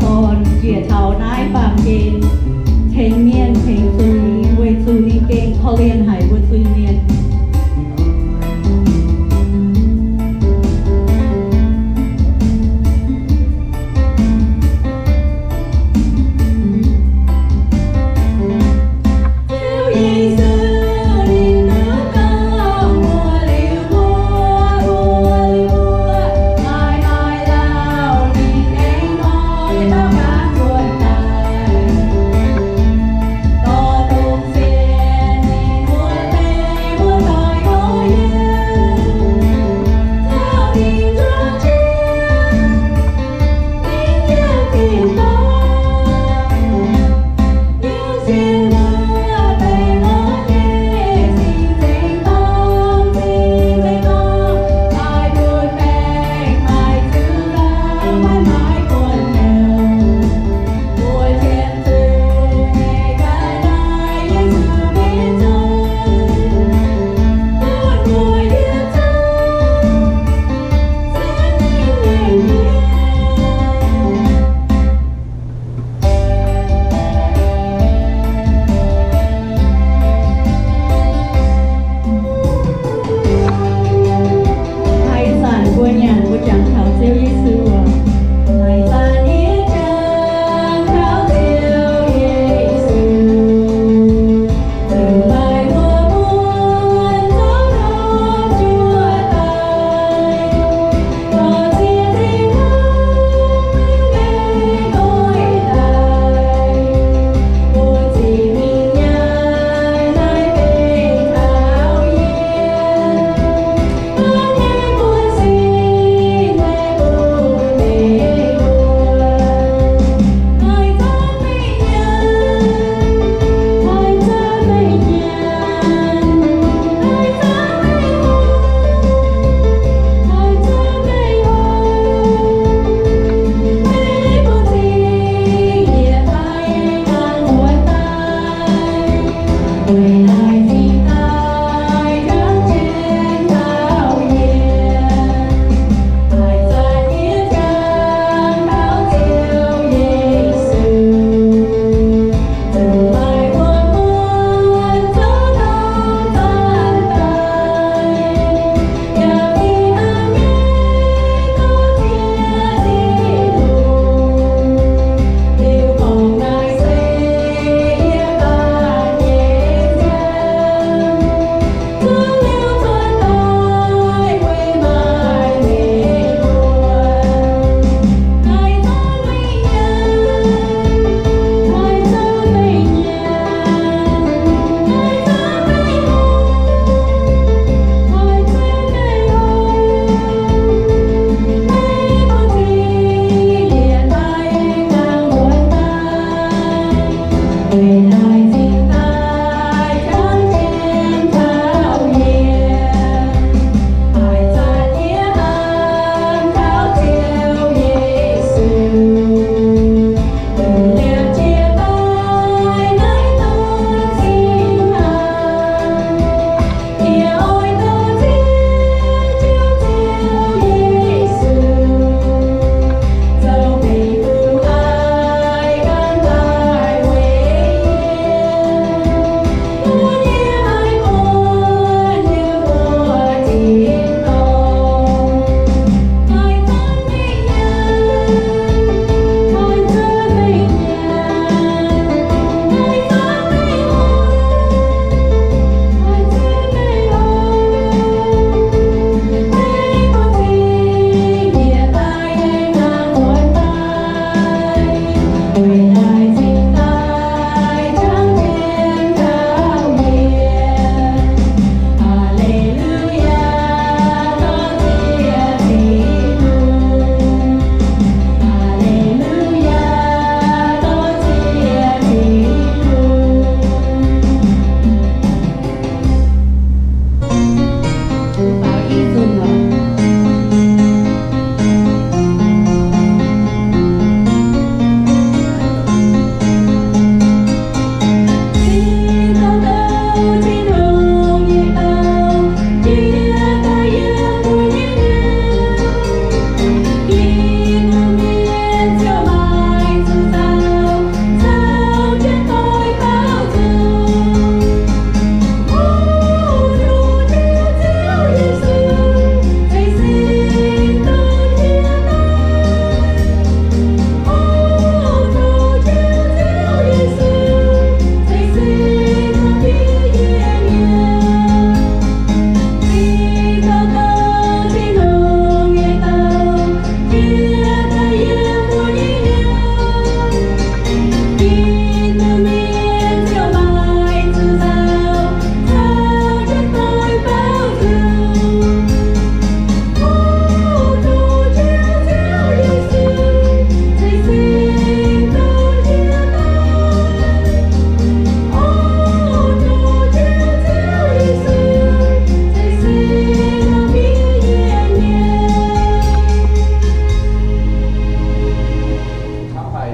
Dorn njiec taux naaiv baamh gen tengx mienh tengx zuiz, weic zuqc ninh gengh korv-lienh haic mbuo zuiz-mienh.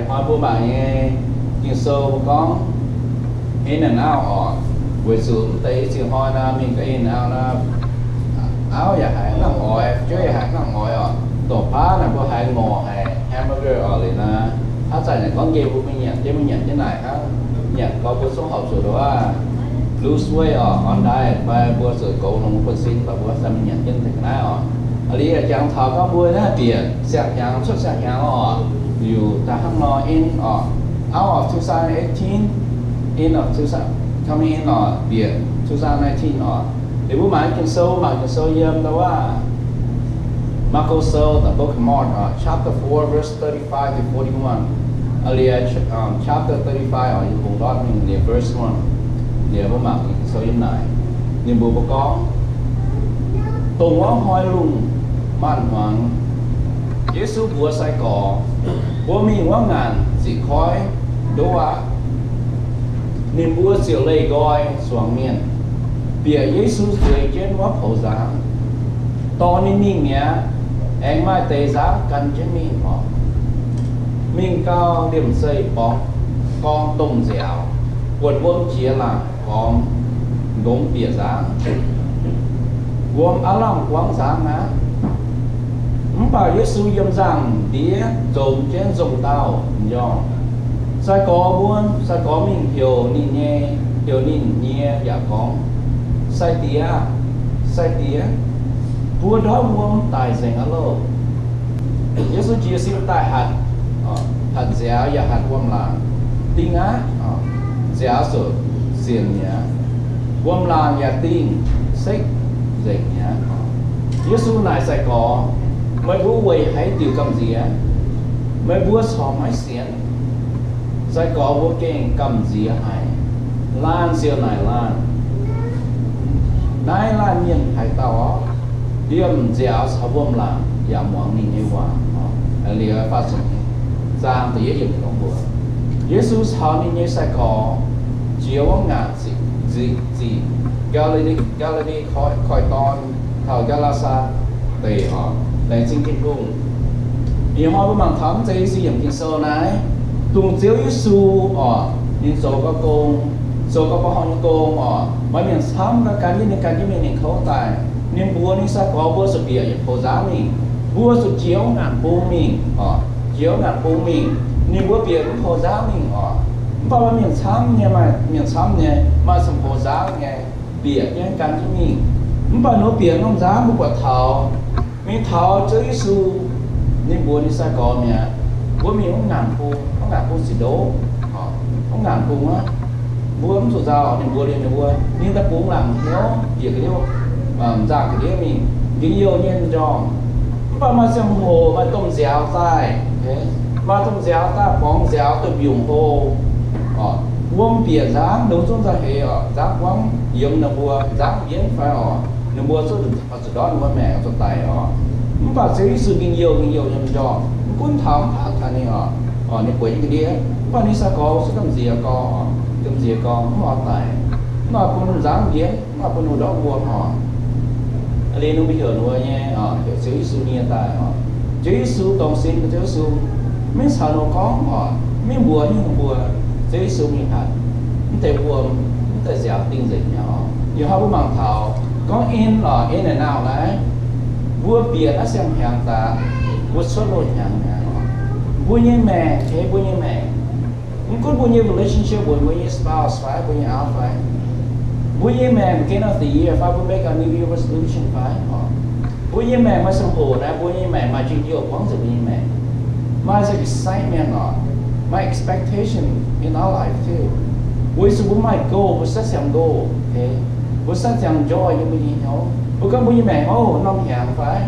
Hnoi mbuo mangc nyei Ging-Sou mbuo gorngv in and out oc. Weic zuqc mv deix i ziex hnoi nor mingh ga'in and out nor, auv yaac haiz hnangv oix, fu'jueiv yaac haiz hnangv oix oc. Dongh baav naaic mbuo haiz ngorc haic, hamburger oc liuz nor, haaix zanc yaac gorngv nqemh mbuo mingh nyanc jienv, mingh nyanc jienv naaic hnangv. Nyanc gau mbuo zungv horpc zuqc aav, lose weight oc, on diet fai mbuo zuqc goux longx buonv-sin fai mbuo haaix zanc mingh nyanc jienv ga'naaiv oc. Liuz yaac jangx taux gorngv mbuo naaiv bieqc siang-hnyangx cuotv siang-hnyangx oc, liuz daaih hnangv nor in oc, out of two thousand eighteen, in of two thousand, coming in oc, bieqc two thousand nineteen oc. Liuz mbuo mangc Ging-Sou, mangc Ging-Sou yiem ndau wuov Marco Sou, the Book of Mark, uh, chapter four, verse thirty-five to forty-one. Liuz, um, chapter thirty-five oc, yie bungx ndortv mingh liuz verse one. Liuz mbuo mangc Ging-Sou yiem naaic. Ninh mbuo mbuo gorngv, dongh wuov hnoi lungh maanz-hmuangx, Yesu mbuox sai-gorx, mbuo mingh wuov ngaanc ziqc koiv ndoqv aqv. Ninh mbuo ziouc leih nqoi zuangx mienh, bieqc Yesu zueiz jienv wuov poux nzangv. Dorh ninh mingh mi'aqv. Aengx maaih deix nzangv gan jienv mingh oc. Mingh gau, liemh zeih borngz gorngv domh nziaaux, buonc wuom jiex laangc gormx, nqongx bieqc nzangv. Wuom aav lamh buangv nzangv aqv. Mv baac Yesu yiem nzangv-ndiev nzomz jienv nzongh dauh m'njormh. Sai-gorx mbuo, sai-gorx mingh heuc ninh nyei, heuc ninh nyei yaac gorngv, Sai-Diex, Sai-Diex, mbuo ndortv wuom daic nzengc aqv loh. Yesu jiez sin daaih hatc, hatc nziaaux yaac hatc wuom-laangc. Dingh aqv, nziaaux ziouc sienx mi'aqv. Wuom-laangc yaac dingh sekv nzengc mi'aqv. Yesu naaic sai-gorx, Meih mbuo weic haaix diuc gamh nziex? Meih mbuo corc maiv sienx. Sai-gorx mbuo gengh gamh nziex haic. Laanh ziouc naaic laanh, Naaiv laanh mienh haaix dauh orqv? Liemh nziaaux caux wuom-laangc yaac muangx ninh nyei waac. Liuz faah ziepc nyeic zaang da'yietv yiemc gorngv mbuox, Yesu caux ninh nyei sai-gorx jiex wuov ngaanc ziqc, ziqc Gaa^li^, Gaa^li^li Koiv-Dorn taux Gaa^laa^saa Deic oc, laengz zingh Tin-Hungh. Ih hnoi mbuo mangc taux mv zeiz Yesu yiemc Ging-Sou naaiv, dongh Ziouv Yesu oc, ninh zoux gau gong, zoux gau ba'horngh nyei gong oc, maaih mienh camv gau gan jienv ninh, gan jienv mingh ninh kouv daaih. Ninh mbuox ninh sai-gorx mbuo zuqc bieqc yietc poux nzangv mingh, mbuo zuqc jiex wuov ngaanc bung mingh oc, jiex wuov ngaanc bung mingh. Ninh mbuo bieqc wuov poux nzangv mingh oc. Mv baac maaih mienh camv nyei, maaih mienh camv nyei, maaih ziepc poux nzangv nyei, bieqc jienv gan jienv mingh. Mv baac ninh mbuo bieqc norm nzangv mbuo buatc taux, mingh taux Ziouv Yesu, ninh mbuox ninh sai-gorx mi'aqv, mbuo mingh wuov ngaanc bung, wuov ngaanc bung ziqc ndoqv, wuov ngaanc bung aqv. Mbuo mv zuqc nzauh, ninh mbuox liuz ninh mbuo, ninh daaih bungx laangc hnyouv njiec ga'ndiev, nzangh ga'ndiev mingh, njien-youh nyei m'njormh. Mv baac maaih ziangh hoc maaih domh nziaaux daaih, maaih domh nziaaux daaih borngz nziaaux duqv mbiungc hlo, wuom bieqc nzangv, longc zungv nzauh heix oc, nzangv buangv yiem ninh mbuo nzangv mbienv fai oc, ninh mbuo zuqc zuqc ndortv ninh mbuo maengc zuqc daic oc. Mv baac Ziouv Yesu njien-youh, njien-youh nyei m'njormh, mv gunv taux mv baac taux ninh oc, ninh bueix jienv ga'ndiev, mv baac ninh sai-gorx zuqc gamh nziex gorx, gamh nziex gorx mv oix daic, mv oix bun nzangv mbienv, mv oix bun ninh ndortv wuom oc. Liuz ninh mbuo heuc ninh mbuo nyei, heuc Ziouv Yesu nyie daaih oc. Ziouv Yesu dongh sin Ziouv Yesu maiv caux ninh mbuo gorngv oc, maiv mbuox ninh mbuo. Ziouv Yesu mingh hatc mv deix wuom, mv deix nziaaux dingh nzengc mi'aqv oc. Ih hnoi mbuo mangc taux gorngv in oc, in and out naaiv, mbuo bieqc naaiv siang-hnyangx daaih, mbuo cuotv loz-hnyangx mi'aqv oc. Mbuo nyei maengc, mbuo nyei maengc, mv gunv mbuo nyei relationship with mbuo nyei spouse fai mbuo nyei auv fai, mbuo nyei maengc beginning of the year fai mbuo make a New Year resolution fai oc, mbuo nyei maengc maaih ziangh hoc naaiv, mbuo nyei maengc maaih njien-youh buangv nzengc mbuo nyei maengc. Maaih za'gengh excitement oc, maaih expectation in our life too. Weic zuqc mbuo maaih goal, mbuo set siang goal, mbuo set siang joy yiem mbuo nyei hnyouv. Mbuo gorngv mbuo nyei maengc, o, norm hnyangx fai,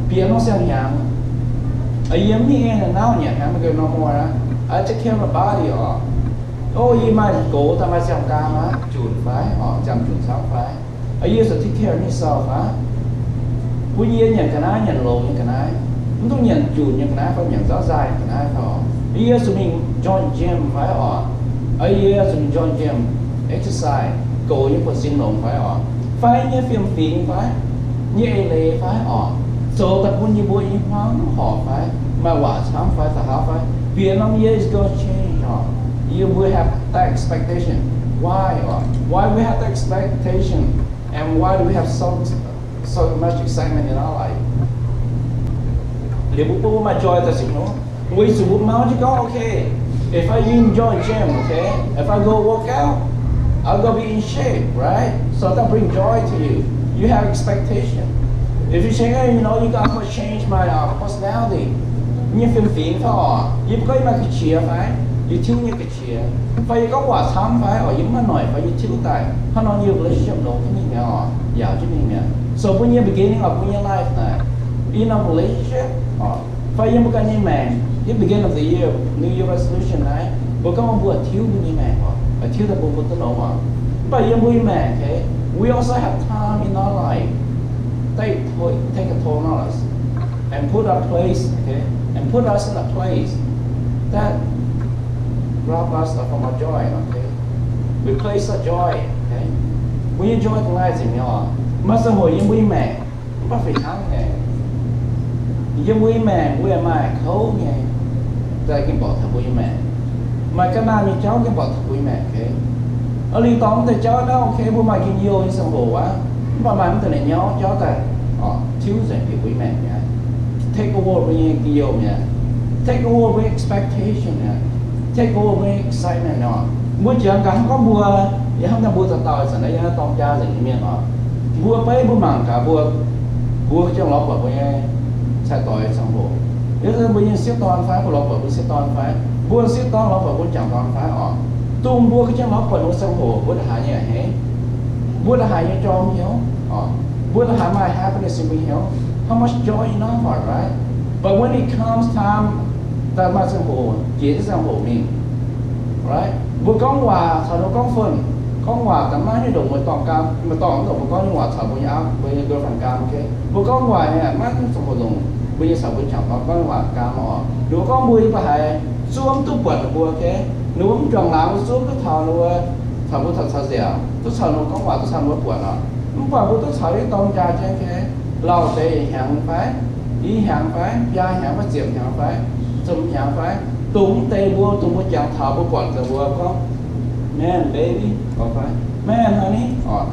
bieqc norm siang-hnyangx, yie mv in and out nyanc hnyangx, mbuo gengh normal aqv. I take care of my body oc. O, yie maaih goux daaih maaih ziangh gaam aqv, junc fai, ziangh junc camv fai, yie zuqc take care of myself aqv. Mbuo yie nyanc ga'naaiv, nyanc longx nyei ga'naaiv, mv dungx nyanc junc nyei ga'naaiv fai nyanc nzauv nzaaih ga'naaiv fai oc. Yie zuqc mingh join gym fai oc. Yie zuqc mingh join gym, exercise, goux nyei buonv-sin longx fai oc. Fai nyei fiem-fingx fai, nyei eix leiz fai oc, zoux daaih bun yie mbuo i hmuangv horpc fai, maaih waac camv fai, da'haav fai, Bieqc norm year is gonna change, or you will have that expectation. Why, or why we have the expectation, and why do we have so, so much excitement in our life? Liuz mbuo, mbuo maaih joy daaih se nor, weic zuqc mbuo mauv jienv gorngv, okay, if I enjoy gym, okay, if I go work out, I'm gonna be in shape, right? So that bring joy to you. You have expectation. If you say, hey, you know, you gotta change my, uh, personality, nyei fiem-fingx fai oc, yie mv gorngv yie maaih ga'qiex fai, yie tiuv nyei ga'qiex, fai yie gorngv waac camv fai oc, yie mv maaih noic fai yie tiuv daaih, hnangv nor nyei relationship longx jienv mingh mi'aqv oc, yaauc jienv mingh mi'aqv. So mbuo nyei beginning of mbuo nyei life naaic, in a relationship oc, fai yiem mbuo ganh nyei maengc, yiem beginning of the year, New Year resolution naaiv, mbuo gorngv mbuo tiuv mbuo nyei maengc oc, tiuv daaih bun mbuo duqv longx oc. Mv baac yiem mbuo nyei maengc, okay, we also have time in our life that take a toll on us and put our place, okay, and put us in a place that rob us from our joy, okay, replace our joy, okay. Mbuo nyei joy dongh naaiv nzengc mi'aqv oc. Maaih ziangh hoc yiem mbuo nyei maengc mv baac fih hnangv nyei. Yiem mbuo nyei maengc mbuo yaac maaih kouv nyei, daaih gengh mborqv taux mbuo nyei maengc. Maaih ga'naaiv nyei jauv gengh mborqv taux mbuo nyei maengc, okay. Aa, liuz dorngx mv deix jauv naaiv, okay, mbuo maaih njien-youh nyei ziangh hoc aqv, mv baac maaih mv deix nyauv jauv daaih, oc, tiuv nzengc bieqc mbuo nyei maengc mi'aqv. Take over mbuo nyei njien-youh mi'aqv. Take over mbuo nyei expectation mi'aqv. Take over mbuo nyei excitement oc. Mbuo jangx gaax hnangv gorngv mbuo, yie hnamv daaih mbuo dauh dauh ih zanc naaiv yiem naaiv dorng jaa nzengc nyei mienh oc. Mbuo beiv mbuo mangc gaax mbuo, mbuo ga'jangv lorz buatc mbuo nyei cai-doix ziangh hoc, yie mbuo nyei sieqv dorn fai, mbuo lorz buatc mbuo sieqv dorn fai, mbuo sieqv dorn lorz buatc mbuo jangc dorn fai oc. Dongh mbuo ga'jangv lorz buatc mbuo ziangh hoc mbuo ndongc haaix nyei a'hneiv, mbuo ndongc haaix nyei jorm hnyouv oc. Mbuo ndongc haaix maaih happiness in mbuo hnyouv, how much joy in our heart, right? But when it comes time, daaih maaih ziangh hoc, jiex jienv ziangh hoc mingh, right? Mbuo gorngv waac caux ninh gorngv fun, gorngv waac daaih maiv hiuv ndongc mbuo dorngh gaam, mbuo dorngh mv ndongc mbuo gorngv nyei waac caux mbuo nyei auv, mbuo nyei girlfriend gaam, okay? Mbuo gorngv waac nyei maiv hiuv ziangh hoc ndongc mbuo nyei caux mbuo jangc dorn gorngv nyei waac gaam oc. Ninh mbuo gorngv mbuo yie mbuo haiz zuov mv duqv buatc ninh mbuo, okay? Ninh mbuo mv juangc laangz mbuo zuov duqv taux ninh mbuo, caux mbuo taux caux nziaauc, duqv caux ninh mbuo gorngv waac, duqv caux ninh mbuo buatc oc. Mv baac mbuo duqv caux yie dorng jaa jienv, okay? Lauh deix hnyangx fai, i hnyangx fai, biaa hnyangx fai, ziepc hnyangx fai, ziepc hnyangx fai, dongh mv deix mbuo, dongh mbuo jangx taux mbuo buatc deix mbuo gorngv, man, baby, or fai, man, honey, or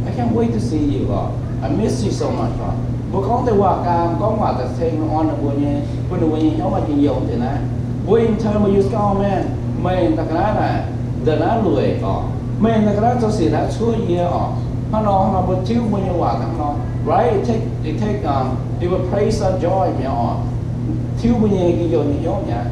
I can't wait to see you, or I miss you so much, or mbuo gorngv deix waac gaam, gorngv waac daaih ceng orn ninh mbuo nyei, bun ninh mbuo nyei hnyouv maaih njien-youh deix naaiv. Mbuo in turn mbuo use gorngv, man, meih daaih ga'naaiv naaic, nda'naaiv lueic, or meih daaih ga'naaiv zoux sic naaiv cuov yie, or hnangv nor, hnangv nor mbuo tiuv mbuo nyei waac hnangv nor, right? It take, it take, um, it will praise our joy mi'aqv, or tiuv mbuo nyei njien-youh nyei hnyouv mi'aqv.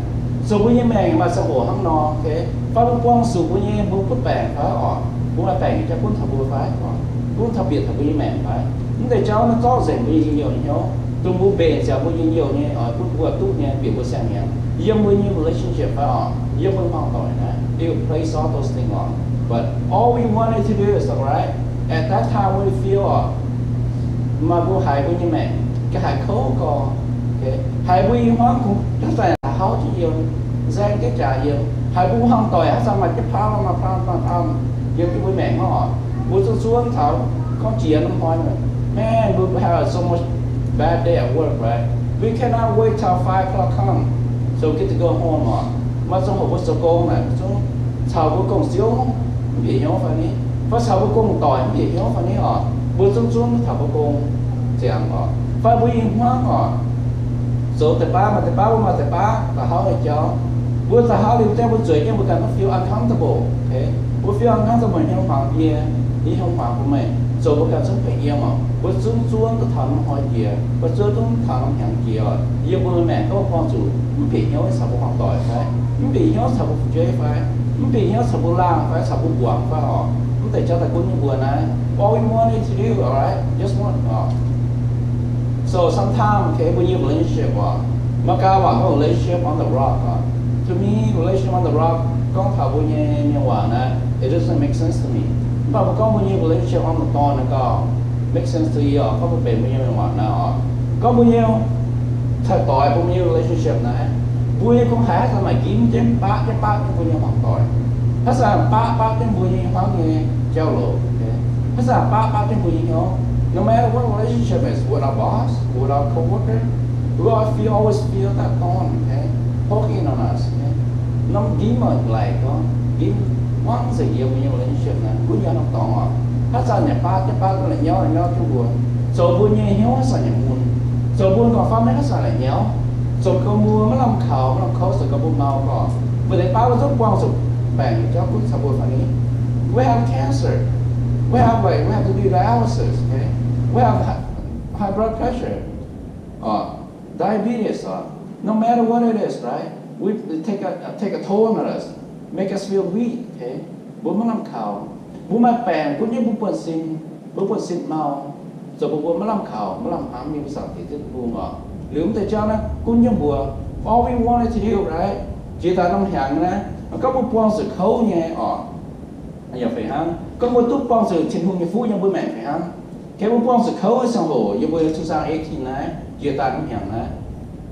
Zoux mbuo nyei maengc maaih ziangh hoc hnangv nor, okay? Fai mbuo buangh zuqc mbuo nyei, mbuo butv baengc fai oc, mbuo maaih baengc jauv gunv taux mbuo fai oc, gunv taux bieqc taux mbuo nyei maengc fai, mv deix jauv naaiv zorqv nzengc mbuo nyei njien-youh nyei hnyouv, dongh mbuo mbenc ziangx mbuo njien-youh nyei, oix bun mbuo duqv nyei, bieqc mbuo siang-hnyangx yiem mbuo nyei relationship fai oc, yiem mbuo hmuangx-doic naaiv, it will place all those things oc. But all we wanted to do is, alright, at that time we feel oc, maaih mbuo haiz mbuo nyei maengc ga'haaix kouv gorx, okay? Haiz mbuo i hmuangv kungx daaih hlauv jienv yiem, nzaeng jienv jaax yiem. Haiz mbuo hmuangx-doic haaix zanc maaih jienv problem, maaih problem, maaih problem yiem jienv mbuo maengc hnangv oc. Mbuo zuqv zuov taux gorngv jiex norm hnoi, man, we have so much bad day at work, right? We cannot wait till five o'clock come so we get to go home oc. Maaih ziangh hoc mbuo zoux gong naaic, mbuo zungv caux mbuo gong-ziouv mv bieqc hnyouv fai ni, fai caux mbuo gong-doic mv bieqc hnyouv fai ni oc. Mbuo zungv zuov taux mbuo gong ziangx oc, fai mbuo i hmuangv oc, zoux deix baav maaih deix baav, mbuo maaih deix baav da'hauv nyei jauv. Mbuo da'hauv liuz jauv mbuo zueiz jienv mbuo ganh mv feel uncomfortable, okay? Mbuo feel uncomfortable, hnyouv hmuangx yie, yie hnyouv hmuangx bun meih, zoux mbuo ganh zungv bieqc yiem oc. Mbuo zungv zuov duqv taux norm hnoi jiex, mbuo zuov duqv taux norm hnyangx jiex oc. Yiem mbuo maengc gorngv buangh zuqc mv bieqc hnyouv caux mbuo hmuangx-doic fai, mv bieqc hnyouv caux mbuo fu'jueiv fai, mv bieqc hnyouv caux mbuo laangh fai caux mbuo guangc fai oc. Mv deix jauv daaih gunv nyei mbuo naaiv. All we want is to do, alright? Just want, oc. So sometimes, okay, mbuo nyei relationship oc, Meigaa waac gorngv relationship on the rock oc. To me, relationship on the rock gorngv taux mbuo nyei mienh waac naaiv, it doesn't make sense to me. Mv baac mbuo gorngv mbuo nyei relationship on the thorn naaiv gauh make sense to you oc, gorngv mbuo benx mbuo nyei mienh waac naaiv oc. Gorngv mbuo nyei cai-doix, mbuo nyei relationship naaiv, mbuo nyei kungx haiz haaix zanc maaih njimv jienv, baqv jienv, baqv jienv mbuo nyei hmuangx-doic. Haaix zanc baqv, baqv jienv mbuo nyei hmuangv nyei jauv-louc, okay? Haaix zanc baqv, baqv jienv mbuo nyei hnyouv. No matter what relationship is, with our boss, with our coworker, we all feel, always feel that thorn, okay? Poking on us. Norm demon laaix gorngv, demon wangv nzengc yiem mbuo nyei relationship naaiv, gunv yiem norm dorngx oc. Haaix zanc yaac baav jienv baav gunv la'nyauv la'nyauv jienv mbuo, zoux mbuo nyei hnyouv haaix zanc yaac mun, zoux mbuo gauh famv haaix zanc la'nyauv, zoux gau mbuo maiv lamh kaux, maiv lamh kouv, zoux gau mbuo mau gorqv. Mbuo deix baav mbuo zungv buangh zuqc baengc jauv gunv caux mbuo fai ni. We have cancer. We have, like, we have to do dialysis, okay? We have high blood pressure, uh, diabetes, uh, no matter what it is, right? We take a, take a toll on us, make us feel weak, okay? Mbuo maiv lamh kaux. Mbuo maaih baengc gunv jienv mbuo buonv-sin, mbuo buonv-sin mau, zoux mbuo, mbuo maiv lamh kaux, maiv lamh hnamv nyei mbuo Zaangc Diex Tin-Hungh oc. Liuz mv deix jauv naaiv gunv jienv mbuo, all we wanted to do, right? Jiex daaih norm hnyangx naaiv, gorngv mbuo buangh zuqc kouv nyei oc. Yaac fih hnangv, gorngv mbuo duqv buangh zuqc Tin-Hungh nyei fuqv yiem mbuo maengc fih hnangv. Kei mbuo buangh zuqc kouv nyei ziangh hoc yiem mbuo two thousand eighteen naaiv, jiex daaih norm hnyangx naaiv,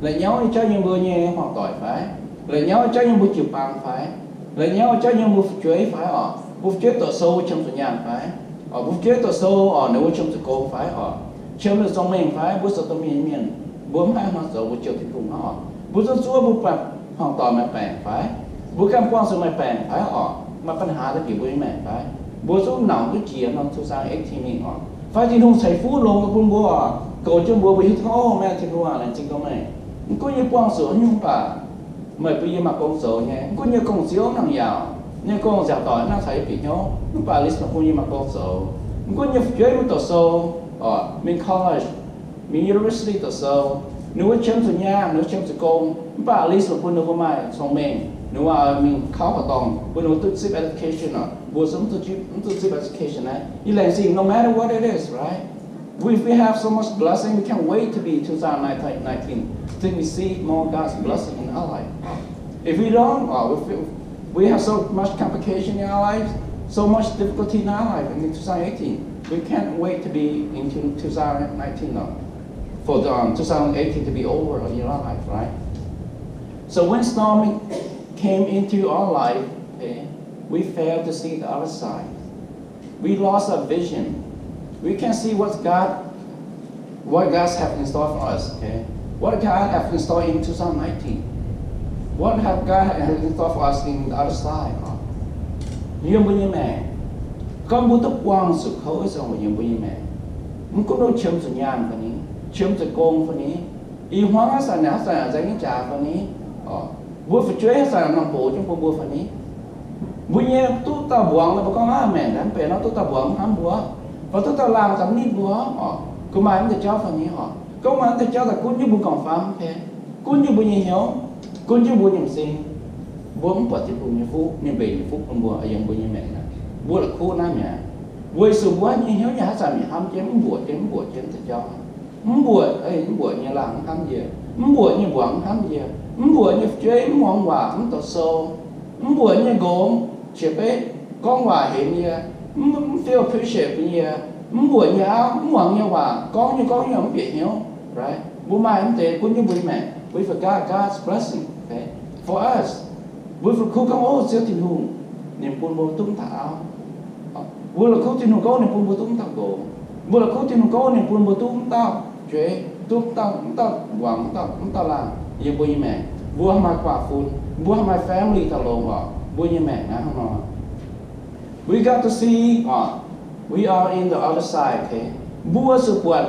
la'nyauv nyei jauv yiem mbuo nyei hmuangx-doic fai? La'nyauv nyei jauv yiem mbuo jiu-baang fai? La'nyauv nyei jauv yiem mbuo fu'jueiv fai oc? Mbuo fu'jueiv doqc sou qiemx zuqc nyaanh fai? Oc, mbuo fu'jueiv doqc sou oc, ninh mbuo qiemx zuqc gong fai oc? Qiemx zuqc cong-mengh fai? Mbuo zoux domh mienh nyei mienh, mbuo mv haih hnangv zoux, mbuo jouh Tin-Hungh hnangv oc. Mbuo zungv zuov mbuo buatc hmuangx-doic maaih baengc fai? Mbuo ganh buangh zuqc maaih baengc fai oc? Maaih ปัญหา daaih bieqc mbuo nyei maengc fai? Mbuo zungv nauc duqv jiex norm two thousand eighteen mingh oc. Fai Tin-Hungh ceix fuqv longx bun mbuo oc, goux jienv mbuo, mbuo hiuv duqv, o, meih Tin-Hungh aac, laengz zingh gorngv meih. Mv gunv yie buangh zuqc haaix nyungc baac, meih bun yie maaih gong zoux nyei. Mv gunv yie gong-ziouv nangc yaauc, yie gong nziaauc doic naaiv caux yie bieqc hnyouv, mv baac at least meih bun yie maaih gong zoux. Mv gunv yie fu'jueiv mbuo doqc sou oc, mingh college, mingh university doqc sou, ninh mbuo qiemx zuqc nyaanh, ninh mbuo qiemx zuqc gong, mv baac at least meih bun ninh mbuo maaih cong-mengh, ninh mbuo mingh kauv horqc dorngh, bun ninh mbuo duqv zipv education oc. Mbuo zungv mv duqv zipv education naaiv. Yie laengz zingh, no matter what it is, right? We, if we have so much blessing, we can't wait to be two thousand nineteen to receive more God's blessing in our life. If we don't, uh, we feel, we have so much complication in our life, so much difficulty in our life in two thousand eighteen. We can't wait to be in two thousand nineteen, no, for the, um, two thousand eighteen to be over in our life, right? So when storm came into our life, okay, we fail to see the other side. We lost our vision. We can't see what God, what God have in store for us, okay? What God have in store in two thousand nineteen? What have God have in store for us in the other side? Yiem mbuo nyei maengc, gorngv mbuo duqv buangh zuqc kouv nyei ziangh hoc yiem mbuo nyei maengc, mv gunv mbuo qiemx zuqc nyaanh fai ni, qiemx zuqc gong fai ni, ih hmuangv haaix zanc, haaix zanc nzaeng nyei jaax fai ni, mbuo fu'jueiv haaix zanc nangh box jienv bun mbuo fai ni, mbuo nyei duqv dauh mbuangz, mbuo gorngv aav, maengc mv benx nor, duqv dauh mbuangz mv hnamv mbuo, fai duqv dauh laangh mv nitv mbuo oc. Gorngv maaih mv deix jauv fai ni oc. Gorngv maaih mv deix jauv daaih gunv jienv mbuo gauh famv, gunv jienv mbuo nyei hnyouv, gunv jienv mbuo nyei m'zing. Mbuo mv buatc Tin-Hungh nyei fuqv, ninh mbenc nyei fuqv bun mbuo yiem mbuo nyei maengc aqv. Mbuo la'kuqv naaiv mi'aqv. Weic zuqc mbuo nyei hnyouv yaac haaix zanc mingh hnamv jienv, mv mbuoqc jienv, mv mbuoqc jienv deix jauv. Mv mbuoqc, mv mbuoqc nyei laangh mv hnamv yie, mv mbuoqc nyei mbuangz mv hnamv yie, mv mbuoqc nyei fu'jueiv mv muangx waac, mv doqc sou, mv mbuoqc nyei nqox qiex beiv gorngv waac hemx yie, mv feel appreciate bun yie, mv mbuoqc nyei auv, mv muangx nyei waac, gorngv nyei gorngv nyei mv bieqc hnyouv, right? Mbuo maaih mv deix gunv jienv mbuo nyei maengc. We forgot God's blessing, okay, for us. Mbuo la'kuqv gorngv, o, Ziouv Tin-Hungh, ninh bun mbuo duqv mv dauh auv. Mbuo la'kuqv Tin-Hungh gorngv ninh bun mbuo duqv mv dauh nqox. Mbuo la'kuqv Tin-Hungh gorngv ninh bun mbuo duqv mv dauh fu'jueiv, duqv mv dauh, mv dauh mbuangz, mv dauh, mv dauh laangh yiem mbuo nyei maengc. Mbuo maaih guaax fun, mbuo maaih family daaih longx oc. Mbuo nyei maengc naaiv hnangv nor. We got to see, we are in the other side, okay? Mbuo zuqc buatc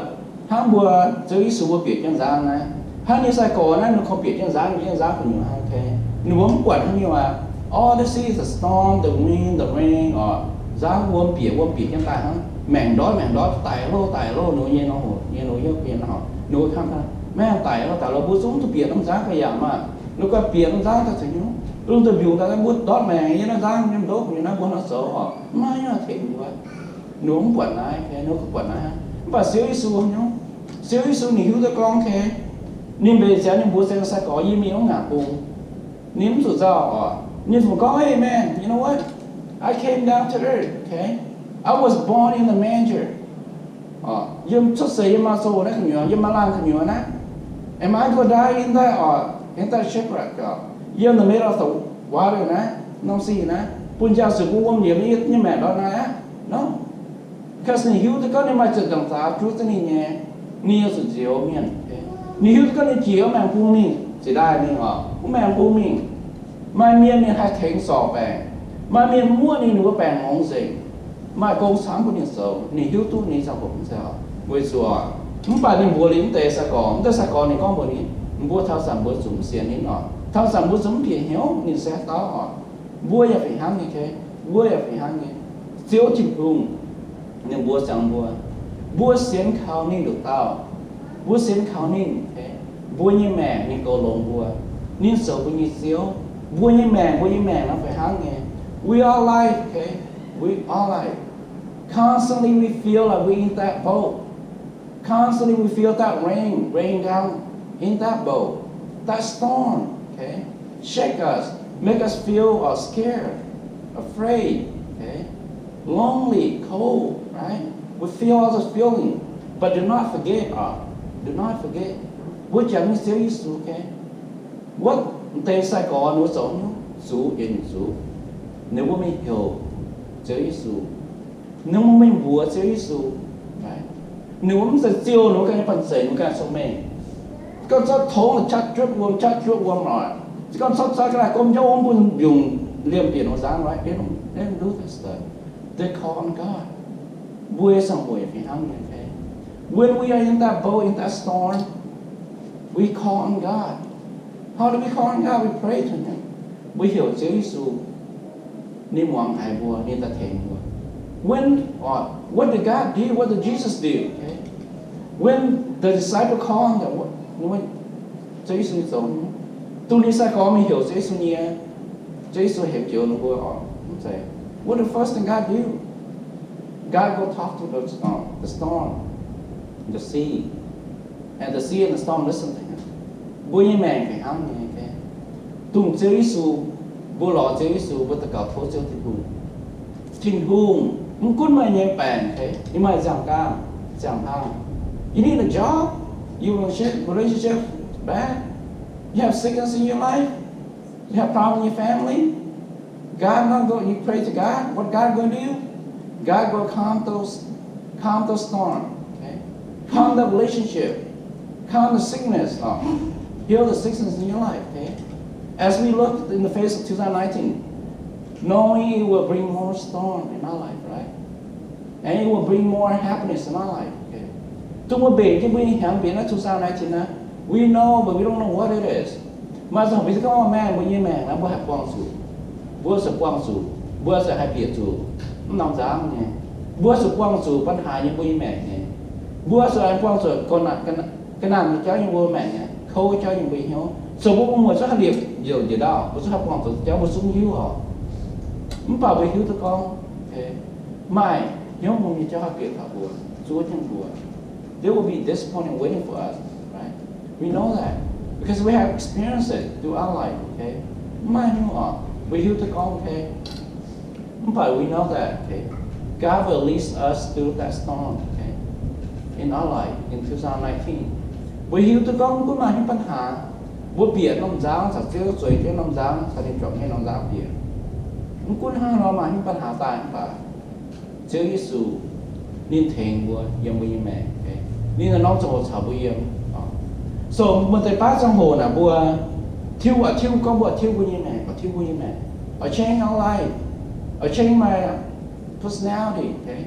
hnangv mbuo Ziouv Yesu mbuo bieqc jienv nzangv naaiv. Hnangv ninh sai-gorx naaiv, ninh koi bieqc jienv nzangv, jienv nzangv gu'nyuoz hnangv, okay? Ninh mbuo mv buatc hnangv nyei aqv. All they see is the storm, the wind, the rain, or nzangv wuom bieqc, wuom bieqc jienv daaih hnangv. Maengc ndortv, maengc ndortv, daic loh, daic loh, ninh mbuo nyei nor hoc, nyei nor yopv, nyei nor hoc, ninh mbuo hnangv, maengh daic loh, daic loh, mbuo zungv duqv bieqc norm nzangv gauh yaac maah. Ninh guai bieqc norm nzangv daaih zuqc hnyouv, lungh duih mbiungc daaih mbuo ndortv maengc nyei norm nzangv nyei ndouv gu'nyuoz naaiv mbuo hnangv zoux oc, mv maaih haaix nyungc tengx mbuo. Ninh mbuo mv buatc naaiv, ninh mbuo buatc naaiv. Mv baac Ziouv Yesu haaix nyungc? Ziouv Yesu ninh hiuv duqv gorngv, okay, ninh mbenc ziangx ninh mbuox zengx sai-gorx, yie mingh wuov ngaanc bung. Ninh mv zuqc nzauh oc. Ninh fungc gorngv, hey man, you know what? I came down to earth, okay? I was born in the manger. Yiem cuotv seix yiem maa-zoh naaiv gu'nyuoz, yiem maa-laangh gu'nyuoz naaiv. Am I gonna die in the, uh, in the shipwreck, uh, yiem the middle of the water naaiv, norm sic naaiv, bun jaa-zuqc bun wuom yiemx yie nyei maengc ndortv naaiv aqv? No. Cause ninh hiuv duqv gorngv ninh maaih ziepc nzaangc zaax juov jienv ninh nyei, ninh nyei zuqc nzioux mienh. Ninh hiuv duqv gorngv ninh jiex maengx bung mingh ziex daaih mingh oc. Mv maengx bun mingh. Maaih mienh ninh haih tengx zorc baengc. Maaih mienh muoqv ninh, ninh mbuo baengc ngongx nzengc. Maaih gong camv bun ninh zoux, ninh hiuv duqv ninh ziangh hoc mv zeiz oc. Weic zuqc mv baac ninh mbuox liuz mv deix sai-gorx, mv deix sai-gorx ninh gorngv mbuox ninh, mbuo taux zanc mbuo zuqc mv sienx ninh oc. Taux zanc mbuo zuqc mv bieqc hnyouv ninh se haaix dauh oc. Mbuo yaac fih hnangv nyei, okay? Mbuo yaac fih hnangv nyei. Ziouv Tin-Hungh, ninh mbuox ziangx mbuo, mbuo sienx kaux ninh nduqc dauh, mbuo sienx kaux ninh, okay? Mbuo nyei maengc ninh goux longx mbuo. Ninh zoux mbuo nyei Ziouv. Mbuo nyei maengc, mbuo nyei maengc naaiv fih hnangv nyei. We are like, okay? We are like, constantly we feel like we in that boat. Constantly we feel that rain rain down in that boat, that storm, okay? Shake us, make us feel uh, scared, afraid, okay? Lonely, cold, right? We feel all those feelings, but do not forget, uh, do not forget. Mbuo jangx nyei Ziouv Yesu, okay? Wuov deix sai-gorx ninh mbuo zoux hnyouv zuqc, yietc nyungc zuqc, ninh mbuo mingh heuc Ziouv Yesu. Ninh mbuo mingh mbuox Ziouv Yesu. Ninh mbuo mv zeiz ziouh ninh mbuo ganh nyei banh zeic, ninh mbuo ganh cong-mengh. Gorngv zorqv tongx qaqv juotv wuom, qaqv juotv wuom oc. Se gorngv zorqv zaaix ga'naaiv gomv jauv wuom bun mbiungc liemh bieqc ninh mbuo nzangv, right? They don't, they don't do that stuff. They call on God. Mbuo nyei ziangh hoc yaac fih hnangv nyei, okay? When we are in that boat, in that storm, we call on God. How do we call on God? We pray to Him. Mbuo heuc Ziouv Yesu, ninh muangx haiz mbuo, ninh daaih tengx mbuo. When, or what did God do? What did Jesus do? Okay? When the disciple call on the, what, Ziouv Yesu zoux, dongh ninh sai-gorx mingh heuc Ziouv Yesu nyei, Ziouv Yesu heuc joux ninh mbuo oc, mv zeiz. What the first thing God do? God go talk to the, uh, the storm, the sea. And the sea and the storm listen to him. Mbuo nyei maengc fih hnangv nyei, okay? Dongh Ziouv Yesu, mbuo lorz Ziouv Yesu, mbuo daux gaux tov Ziouv Tin-Hungh. Tin-Hungh, mv gunv meih nyei baengc, okay? Yie maaih nziaamv-gaamv, nziaamv-hlang. You need a job? Your relationship, relationship bad? You have sickness in your life? You have problem in your family? God not going, you pray to God, what God gonna do? God gonna calm those, calm those storm, okay? Calm the relationship, calm the sickness, uh, heal the sickness in your life, okay? As we look in the face of two thousand nineteen, knowing it will bring more storm in our life, right? And it will bring more happiness in our life. Okay. Dongh mbuo mbenc jienv mbuo nyei hnyangx mbenc naaiv two thousand nineteen naaiv, we know, but we don't know what it is. Maaih zanc mbuo gorngv, maengh, mbuo nyei maengc naaiv mbuo haih buangh zuqc, mbuo zuqc buangh zuqc, mbuo zuqc haih bieqc zuqc mv norm nzangv nyei, mbuo zuqc buangh zuqc ปัญหา nyei mbuo nyei maengc nyei, mbuo zuqc haih buangh zuqc ga'naanh nyei jauv yiem mbuo maengc nyei, kouv jauv yiem mbuo nyei hnyouv, zoux mbuo muoz zungv haih liepc njiec ndau, mbuo zungv haih buangh zuqc jauv mbuo zungv hiuv oc. Mv baac mbuo hiuv duqv gorngv, maaih hnyouv mbuo nyei jauv haih bieqc taux mbuo, zuov jienv mbuo. There will be disappointment waiting for us, right? We know that because we have experienced it through our life, okay? Mv maaih nyungc oc, mbuo hiuv duqv gorngv, okay? Mv baac we know that, okay, God will lead us through that storm, okay, in our life in two thousand nineteen. Mbuo hiuv duqv gorngv mv gunv maaih haaix nyungc ปัญหา, mbuo bieqc norm nzangv caux Ziouv, zueiz jienv norm nzangv caux ninh juangc nyei norm nzangv bieqc. Mv gunv hnangv nor maaih haaix nyungc ปัญหา daaih mv baac Ziouv Yesu ninh tengx mbuo yiem mbuo nyei maengc, okay? Ninh norm ziangh hoc caux mbuo yiem. So maaih deix baav ziangh hoc naaic mbuo tiuv, tiuv gorngv mbuo tiuv mbuo nyei maengc, tiuv mbuo nyei maengc, or change our life, or change my personality, okay?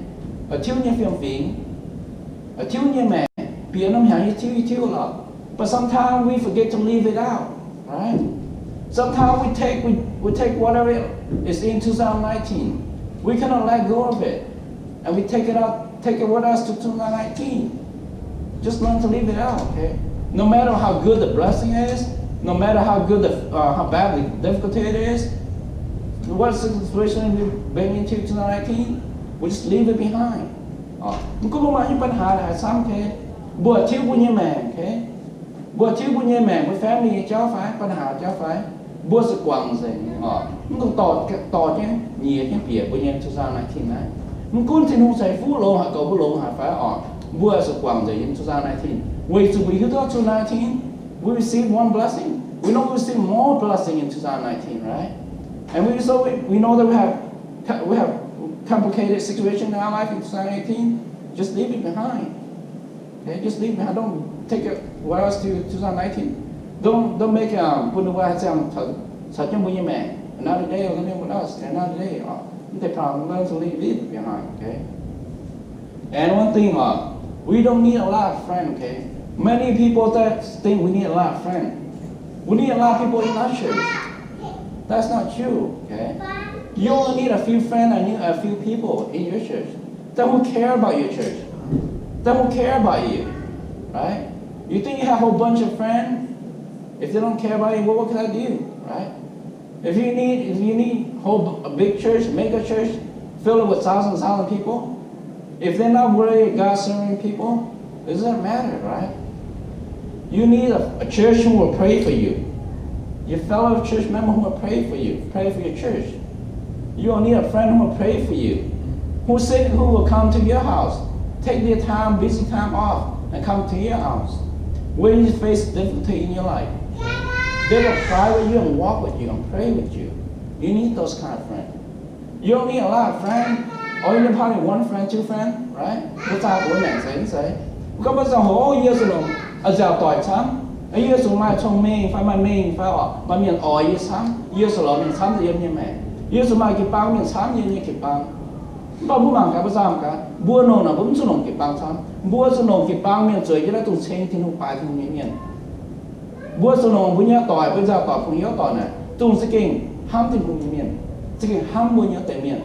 Or tiuv nyei fiem-fingx, or tiuv nyei maengc, bieqc norm hnyangx yie tiuv, yie tiuv lorqc. But sometimes we forget to leave it out, right? Sometimes we take, we, we take whatever is in two thousand nineteen. We cannot let go of it. And we take it out, take it with us to two thousand nineteen. Just learn to leave it out, okay? No matter how good the blessing is, no matter how good the, uh, how bad the difficulty it is, what situation we bring into two thousand nineteen, we just leave it behind. Mv gunv mbuo maaih haaix nyungc ปัญหา haaix camv, okay? Mbuo tiuv mbuo nyei maengc, okay? Mbuo tiuv mbuo nyei maengc, mbuo family nyei jauv fai, ปัญหา jauv fai, mbuo zuqc guangc nzengc oc. Mv dungx dorh, dorh jienv nyiex jienv bieqc mbuo nyei two thousand nineteen naaiv. Mv gunv Tin-Hungh ceix fuqv longx haaix, goux mbuo longx haaix fai oc, mbuo zuqc guangc nzengc yiem two thousand nineteen. Weic zuqc mbuo hiuv duqv two thousand nineteen, we receive one blessing. We know we receive more blessing in two thousand nineteen, right? And we, so we, we know that we have, we have complicated situation in our life in two thousand eighteen. Just leave it behind. Okay, just leave it behind. Don't take it with us to two thousand nineteen. Don't, don't make, um, bun ninh mbuo haih ziangh caux jienv mbuo nyei maengc. Another day, or something else, another day, or they probably learn to leave it behind, okay? And one thing, uh, we don't need a lot of friends, okay? Many people that think we need a lot of friends. We need a lot of people in our church. That's not true, okay? You only need a few friends and a few people in your church that who care about your church, that who care about you, right? You think you have a whole bunch of friends? If they don't care about you, what, what can I do, right? If you need, if you need whole, a big church, mega church, filled with thousand, thousand people, if they're not worthy of God serving people, it doesn't matter, right? You need a, a church who will pray for you. Your fellow church member who will pray for you, pray for your church. You will need a friend who will pray for you, who send, who will come to your house, take their time, busy time off, and come to your house when you face difficulty in your life. They will cry with you and walk with you and pray with you. You need those kind of friends. You don't need a lot of friends. Or you need probably one friend, two friends, right? Mbuo zaah mbuo maengc seix seix. Mbuo gorngv mbuo ziangh hoc, yie zuqc longc nziaauc doic camv. Yie zuqc maaih cong-mengh fai maaih mengh fai oc, maaih mienh oix yie camv. Yie zuqc lorz mienh camv yiem yie nyei maengc. Yie zuqc maaih jiu-baang mienh camv yiem yie nyei jiu-baang. Mv baac mbuo mangc gaax, mbuo zaah gaax, mbuo longc naaic mbuo mv zuqc longc jiu-baang camv. Mbuo zuqc longc jiu-baang mienh zueiz jienv naaiv dongh ceng Tin-Hungh, baaix Tin-Hungh nyei mienh. Mbuo zuqc longc mbuo nyei doic, mbuo nziaauc doic, fungx hnyouv doic naaic, dongh za'gengh hnamv Tin-Hungh nyei mienh, za'gengh hnamv mbuo nyei wuov deix mienh,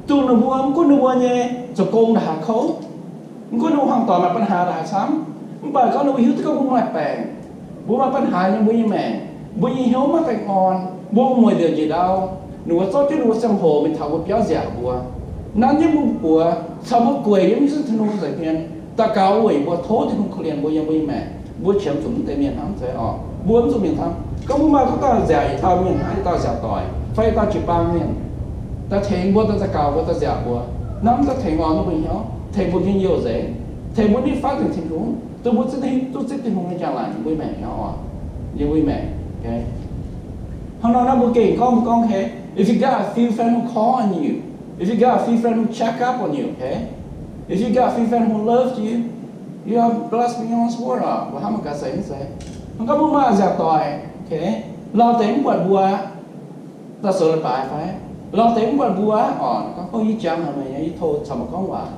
dongh ninh mbuo mv gunv ninh mbuo nyei zoux gong ndaaih haaix kouv, mv gunv ninh mbuo hmuangx doic maaih ปัญหา ndaaih haaix camv, mv baac gorngv ninh mbuo hiuv duqv gorngv mbuo maaih baengc, mbuo maaih ปัญหา yiem mbuo nyei maengc, mbuo nyei hnyouv maiv baengh orn, mbuo mueic nduqc njiec ndau, ninh mbuo zorqv jienv ninh mbuo ziangh hoc mingh taux mbuo biauv nziaauc mbuo, nanv jienv mbuo buoz, caux mbuo gueic yiem Yesu Tin-Hungh nza'hmien, daux gaux weic mbuo, tov Tin-Hungh korv-lienh mbuo yiem mbuo nyei maengc. Mbuo qiemx zuqc mv deix mienh hnamv zeiz oc. Mbuo mv zuqc mienh hnamv gorngv mbuo maaih gorngv dauh nziaauc yietc dauh mienh, yietc dauh nziaauc doic, fai yietc dauh jiu-baang mienh, daaih tengx mbuo, daaih daux gaux mbuo, daaih nziaauc mbuo. Hnamv daaih tengx orn duqv mbuo nyei hnyouv, tengx mbuo nyei youh nzengc, tengx mbuo nitv fatv nzengc Tin-Hungh, dongh mbuo zipv, duqv zipv Tin-Hungh nyei njang-laangc yiem mbuo nyei maengc nyei oc, yiem mbuo nyei maengc. Hnangv nor naaiv mbuo gengh gorngv, mbuo gorngv, okay, if you got a few friends who call on you, if you got a few friends who check up on you, okay, if you got a few friends who love you, you are blessed beyond this world oc. Mbuo hnamv mangc gaax seix mv seix. Mv gorngv mbuo maaih nziaauc doic, okay, lauh deix mv buatc mbuo, daaih sou leiz-baaix fai lauh deix mv buatc mbuo oc, gorngv, gorngv yie jangx haic meih, yie tov caux meih gorngv waac,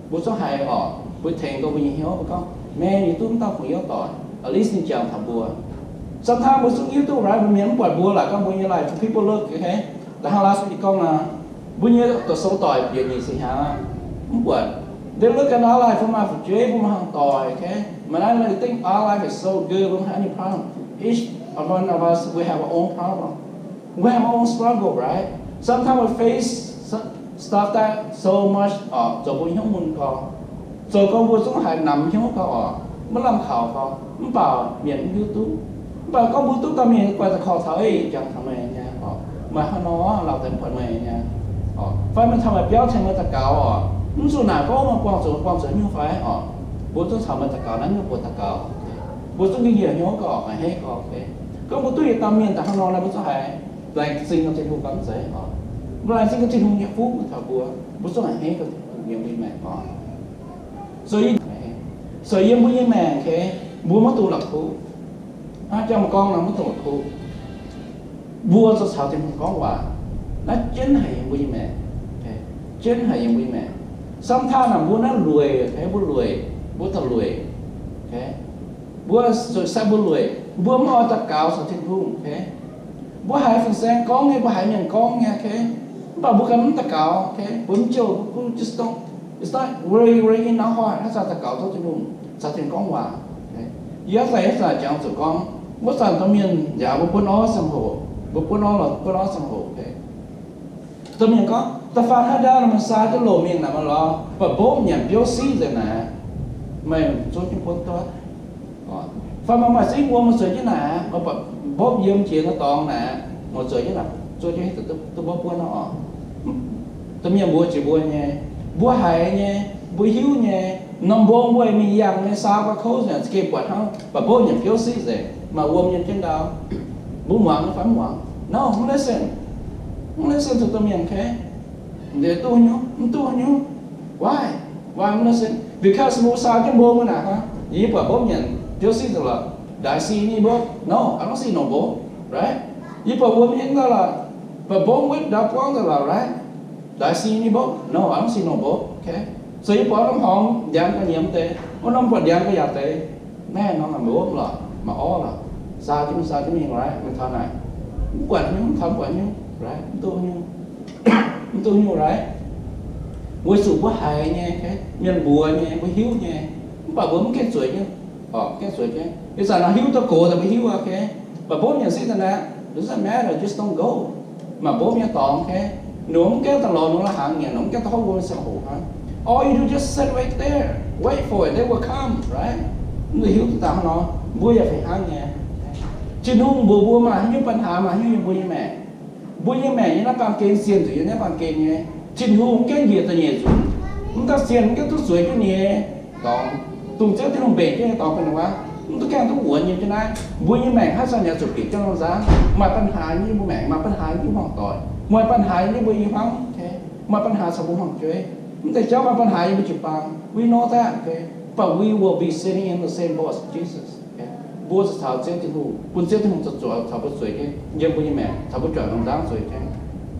mbuo zungv haiz oc, mbuo tengx gorngv mbuo nyei hnyouv, mbuo gorngv, man, yie duqv mv dauh fungx hnyouv doic, at least ninh jangx taux mbuo. Sometimes mbuo zungv hiuv duqv, right, mbuo mienh mv buatc mbuo laaix gorngv mbuo nyei life, people look, okay, like how last week gorngv nor, mbuo nyei doqc sou doic bieqc nyic ziepc hnyangx aqv, mv buatc. They look at our life, mbuo maaih fu'jueiv, mbuo maaih hmuangx doic, okay, but I really think our life is so good, we don't have any problem. Each of one of us, we have our own problem. We have our own struggle, right? Sometimes we face s-, stuff that so much, uh, zoux mbuo hnyouv mun gorx, zoux gorngv mbuo zungv haiz namx hnyouv gorx oc, maiv lamh kaux gorx, mv baac mienh mv hiuv duqv. Mv baac gorngv mbuo duqv dauh mienh guaix daaih korv taux, ei, jangx taux meih nyei oc, meih hnangv nor, lauh deix mv buatc meih nyei oc, fai meih caux meih biauv tengx meih daux gaux oc, mv zuqc naaic gorngv meih buangh zuqc, buangh zuqc nyungc fai oc, mbuo zungv caux meih daux gaux, nanv nyungc mbuo daux gaux. Mbuo zungv nqingh yiex hnyouv gorx, a'hneiv gorx, okay. Gorngv mbuo duqv yietc dauh mienh daaih hnangv nor, naaiv mbuo zungv haiz laengz zingh gorx Tin-Hungh gamh nzeix oc. Mbuo laengz zingh gorx Tin-Hungh nyei fuqv taux mbuo, mbuo zungv a'hneiv gorx Tin-Hungh yiem mbuo nyei maengc oc. So yie, so yiem mbuo nyei maengc, okay, mbuo maiv dungx la'kuqv. Hnangv jangx gorngv nor, maiv dungx la'kuqv. Mbuo zuqc caux Tin-Hungh gorngv waac. Naaiv jienv haic yiem mbuo nyei maengc. Okay? Jienv haic yiem mbuo nyei maengc. Sometimes naaic mbuo naaiv lueic, okay? Mbuo lueic, mbuo da'lueic. Okay? Mbuo zuqc sai mbuo lueic, mbuo mv oix daux gaux caux Tin-Hungh. Okay? Mbuo haiz fin-saeng gorngv nyei, mbuo haiz mienh gorngv nyei, okay? Mv baac mbuo ganh mv daux gaux, okay? Mbuo mv jouh, mbuo just don't, it's not really, really in our heart. Haaix zanc daux gaux tov Tin-Hungh, caux Tin-Hungh gorngv waac. Okay? Yie haaix zanc, haaix zanc jangx zuqc gorngv, wuov zanc domh mienh nziaaux mbuo buonv orv ziangh hoc, mbuo buonv orv lorz buonv orv ziangh hoc, okay? Domh mienh gorngv, da'faanh haaix ndau meih saa jienv loz-mengh naaic meih lorz, baac mbopv nyanc biouv siqv nzengc naaic, meih zuov jienv buonv duqv. Fai meih maaih ziex wuom meih zueiz jienv naaic, meih baac mbopv yiem jiex nyei dorngx naaic, meih zueiz jienv naaic, zuov jienv duqv mbopv buonv nor oc. Domh mienh mbuox jiex mbuo nyei, mbuo haiz nyei, mbuo hiuv nyei, norm mbong mbuo mingh yangh nyei saau gauh kouv nzengc, za'gengh buatc hnangv baac mbopv nyanc biouv siqv nzengc, maaih wuom yiem jienv ndau. Mbuo muangx nyei fai mv muangx? No, mv listen. Mv listen to domh mienh, okay? Nziex duqv nyungc, mv duqv nyungc. Why? Why mv listen? Because mbuo saau jienv mbong naaic, hnangv yie buatc mbopv nyanc biouv siqv nzengc lorqc. Do I see any boat? No, I don't see no boat, right? Yie buatc wuom nyei mv daaih lorqc, but boat wetv ndau buangv daaih lorqc, right? Do I see any boat? No, I don't see no boat. Okay. So yie buatc norm horngz ndiangx ga'nyiec deix, wuov norm buatc ndiangx ga'yaauc deix, naaiv norm maaih mbopv lorqc, maaih orv lorqc, saa jienv mingh, saa jienv mingh, right? Mingh taux naaic, mv buatc nyungc, mv taux mv buatc nyungc, right? Mv duqv nyungc, mv duqv nyungc, right? Weic zuqc mbuo haiz nyei, okay, mienh mbuox nyei, mbuo hiuv nyei, mv baac mbuo mv gaengh zueiz nyei, orqc, mv gaengh zueiz nyei. Ih zanc nor hiuv duqv gox daaih mbuo hiuv, okay, but mbopv nyei sitv daaih naaic, doesn't matter, just don't go. Maaih mbopv nyei dorngx, okay, ninh mbuo mv gaengh daaih lorz ninh mbuo la'hnaangx nyanc, ninh mbuo mv gaengh daaih hopv wuom nyei ziangh hoc hnangv. All you do, just sit right there, wait for it, they will come, right? Mv zuqc hiuv duqv dangh nor, mbuo yaac fih hnangv nyei. Tin-Hungh mbuox mbuo maaih haaix nyungc ปัญหา, maaih haaix nyungc yiem mbuo nyei maengc. Mbuo nyei maengc nyei naaiv baamh gen, sienx zuqc yiem naaiv baamh gen nyei. Tin-Hungh mv gaengh njiec da'nyeic nzunc, mv dauh sienx mv gaengh duqv zueiz jienv ninh nyei dorngx, dongh Ziouv Tin-Hungh mbenc jienv nyei dorngx benx waac, mv duqv gaengh duqv wuonx nyei jienv naaiv. Mbuo nyei maengc haaix zanc yaac zuqc bieqc jienv norm nzangv. Maaih ปัญหา yiem mbuo maengc, maaih ปัญหา yiem mbuo hmuangv doic, maaih ปัญหา yiem mbuo i hmuangv, maaih ปัญหา caux mbuo hmuangv-jueiv. Mv deix jauv maaih ปัญหา yiem mbuo jiu-baang. We know that, okay? But we will be sitting in the same boat as Jesus. Mbuo zuqc caux Ziouv Tin-Hungh, bun Ziouv Tin-Hungh zuqc zueiz caux mbuo zueiz jienv yiem mbuo nyei maengc, caux mbuo juangc norm nzangv zueiz jienv.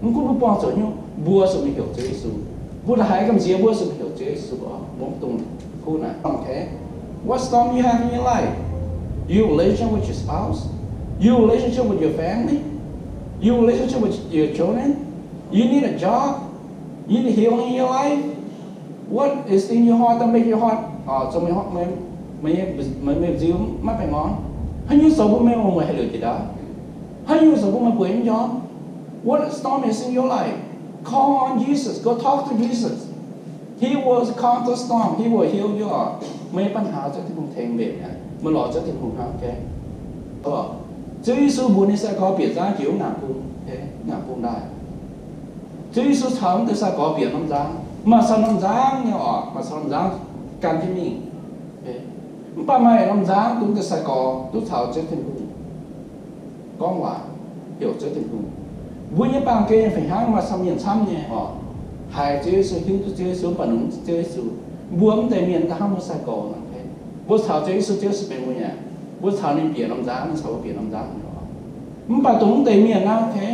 Mv gunv mbuo buangh zuqc nyungc, mbuo zuqc mingh heuc Ziouv Yesu. Mbuo la'haiz gamh nziex, mbuo zuqc mingh heuc Ziouv Yesu oc. Mbuo mv dungx kuv naaic. Okay? What storm you have in your life? Your relationship with your spouse? Your relationship with your family? Your relationship with your children? You need a job? You need healing in your life? What is in your heart that make your heart, uh, so many heart, many, many, many, many, maiv baengh orn? Haaix nyungc zoux bun meih muoz-mueic haih liouc jiex ndaauv? Haaix nyungc zoux bun meih bueix mv njormh? What storm is in your life? Call on Jesus. Go talk to Jesus. He will calm the storm. He will heal you. Meih nyei ปัญหา Ziouv Tin-Hungh tengx mbenc aqv. Meih lorz Ziouv Tin-Hungh hnangv, okay? Ziouv Yesu mbuox ninh sai-gorx bieqc nzangv jiex wuov ngaanc bung, okay? Ngaanc bung ndaaih. Ziouv Yesu caux mv deix sai-gorx bieqc norm nzangv. Maaih caux norm nzangv nyei oc, maaih caux norm nzangv gan jienv mingh. Mv baac maaih norm nzangv dongh mv deix sai-gorx duqv caux Ziouv Tin-Hungh gorngv waac, heuc Ziouv Tin-Hungh. Mbuo nyei baamh gen fih hnangv maaih caux mienh camv nyei oc, haiz Ziouv Yesu, hiuv duqv Ziouv Yesu, mv baac longc mv duqv Ziouv Yesu. Mbuo mv deix mienh daaih hnangv mbuo sai-gorx nor, okay? Mbuo caux Ziouv Yesu, Ziouv Yesu benx mbuo nyei. Mbuo caux ninh bieqc norm nzangv, ninh caux mbuo bieqc norm nzangv nyei oc. Mv baac dongh mv deix mienh naaiv, okay?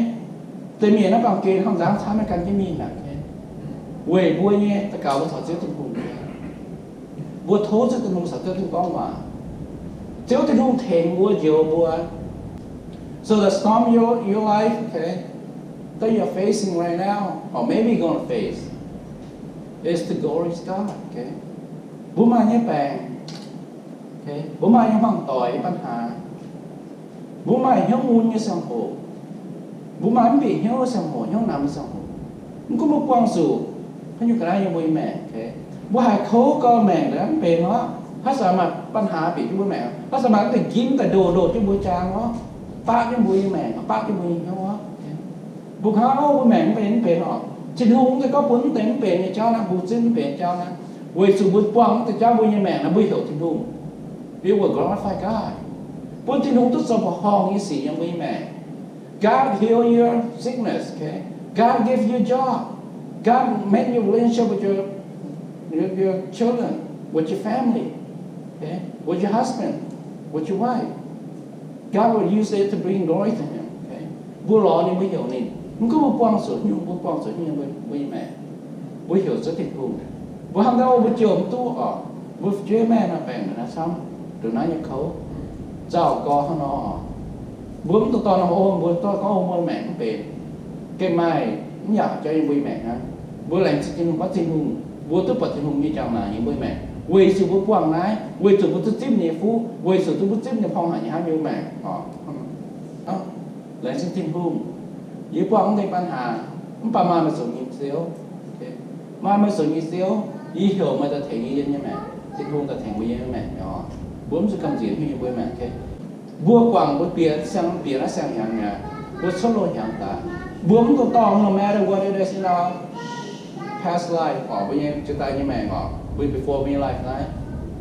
Deix mienh naaiv baamh gen hnangv nzangv camv maiv gan jienv mingh aqv, okay? Weic mbuo nyei daux gaux mbuo caux Ziouv Tin-Hungh, mbuo tov Ziouv Tin-Hungh caux Ziouv Tin-Hungh gorngv waac. Ziouv Tin-Hungh tengx mbuo, njoux mbuo. So the storm your, your life, okay, that you're facing right now, or maybe gonna face, is to glorify God, okay? Mbuo maaih nyei baengc, okay? Mbuo maaih nyei hmuangv doic, ปัญหา. Mbuo maaih hnyouv mun nyei ziangh hoc. Mbuo maaih mv bieqc hnyouv nyei ziangh hoc, hnyouv namx nyei ziangh hoc. Mv gunv mbuo buangh zuqc haaix nyungc ga'naaiv yiem mbuo nyei maengc, okay? Mbuo haiz kouv gau maengc daaih mv benx orqc. Haaix zanc maaih ปัญหา bieqc jienv mbuo maengc, haaix zanc maaih mv deix ginv daaih ndoh ndoh jienv mbuo jaang orqc, baqv jienv mbuo nyei maengc, baqv jienv mbuo nyei hnyouv orqc. Mbuo hnangv, o, mbuo maengc mv benx, mv benx orqc. Tin-Hungh mv deix gorngv bun mv deix mv benx nyei jauv naaiv, mbuo zipv mv benx jauv naaiv. Weic zuqc mbuo buangh mv deix jauv mbuo nyei maengc naaiv, mbuo heuc Tin-Hungh. We will glorify God. Bun Tin-Hungh duqv zoux mbuoqc horngh nyei sic yiem mbuo nyei maengc. God heal your sickness, okay? God give you a job. God make your relationship with your, your, your children, with your family, okay? With your husband, with your wife. God will use it to bring glory to Him, okay? Mbuo lorz ninh, mbuo heuc ninh. Mv gunv mbuo buangh zuqc nyungc, mbuo buangh zuqc nyungc, mbuo, mbuo nyei maengc, mbuo heuc zuqc Tin-Hungh. Mbuo hnamv daaih, o, mbuo jouh mv duqv orqc, mbuo fu'jueiv maiv maaih baengc naaiv camv, ndongc naaiv nyei kouv, nzauh gau hnangv nor orqc. Mbuo mv dungx dorh norm o, mbuo dorh gorngv o, mbuo maengc mv benx. Gengh maaih mv yaac jauv yiem mbuo nyei maengc hnangv. Mbuo laengz zingh Tin-Hungh, gorngv Tin-Hungh, mbuo duqv buatc Tin-Hungh nyei jangx naanc yiem mbuo nyei maengc, weic zuqc mbuo buangh naaiv, weic zuqc mbuo duqv zipv ninh nyei fuqv, weic zuqc duqv mbuo zipv ninh nyei hmuangx haic nyei hnamv yiem mbuo maengc orqc. Laengz zingh Tin-Hungh. Yie buangh mv deix ปัญหา, mv baac maaih meih zoux nyei Ziouv. Maaih meih zoux nyei Ziouv, yie heuc meih daaih tengx yie yiem nyei maengc. Tin-Hungh daaih tengx mbuo yiem nyei maengc orqc. Mbuo mv zuqc gamh nziex hnyouv yiem mbuo nyei maengc, okay? Mbuo guangc mbuo bieqc siang, bieqc naaiv siang-hnyangx mi'aqv. Mbuo cuotv loz-hnyangx daaih. Mbuo mv dungx dorngc, no matter what it is in our past life orqc, mbuo nyei jiex daaih nyei maengc orqc, mbuo before mbuo nyei life naaiv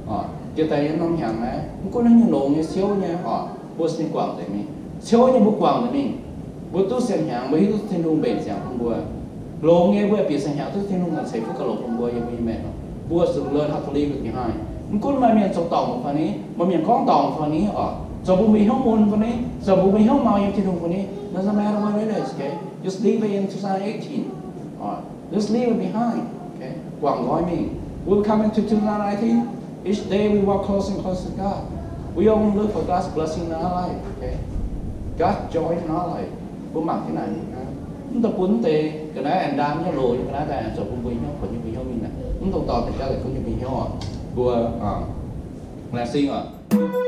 orqc, jiex daaih nyei norm hnyangx naaiv, mv gunv haaix nyungc longx nyei, ciouv nyei orqc, mbuo se guangc deix mingh. Ciouv nyei mbuo guangc deix mingh. Mbuo duqv siang-hnyangx, mbuo hiuv duqv Tin-Hungh mbenc siang bun mbuo. Longx nyei mbuo bieqc siang-hnyangx duqv Tin-Hungh ceix fuqv gauh longx bun mbuo yiem mbuo nyei maengc. Mbuo zuqc learn how to live with behind. Mv gunv maaih mienh zoux dorngc mbuo fai ni, maaih mienh gorngv dorngc fai ni orqc, Zoux bun mbuo hnyouv mun mbuo nyei, zoux bun mbuo hnyouv mau yiem Tin-Hungh mbuo nyei, doesn't matter what it is, okay? Just leave it in two thousand eighteen. Alright. Just leave it behind. Okay? Guangc nqoi mingh. We'll come into two thousand nineteen. Each day we walk closer and closer to God. We only look for God's blessing in our life. Okay? God's joy in our life. Mbuo mangc jienv naaic. Mv dungx bun mv deix ga'naaiv aengx ndaam nyei loz nyei ga'naaiv daaih zoux bun mbuo hnyouv, kuonx nyei mbuo hnyouv mingh naaic. Mv dungx dorh deix jauv daaih kuonx nyei mbuo hnyouv oc. Mbuo laengz zingh oc.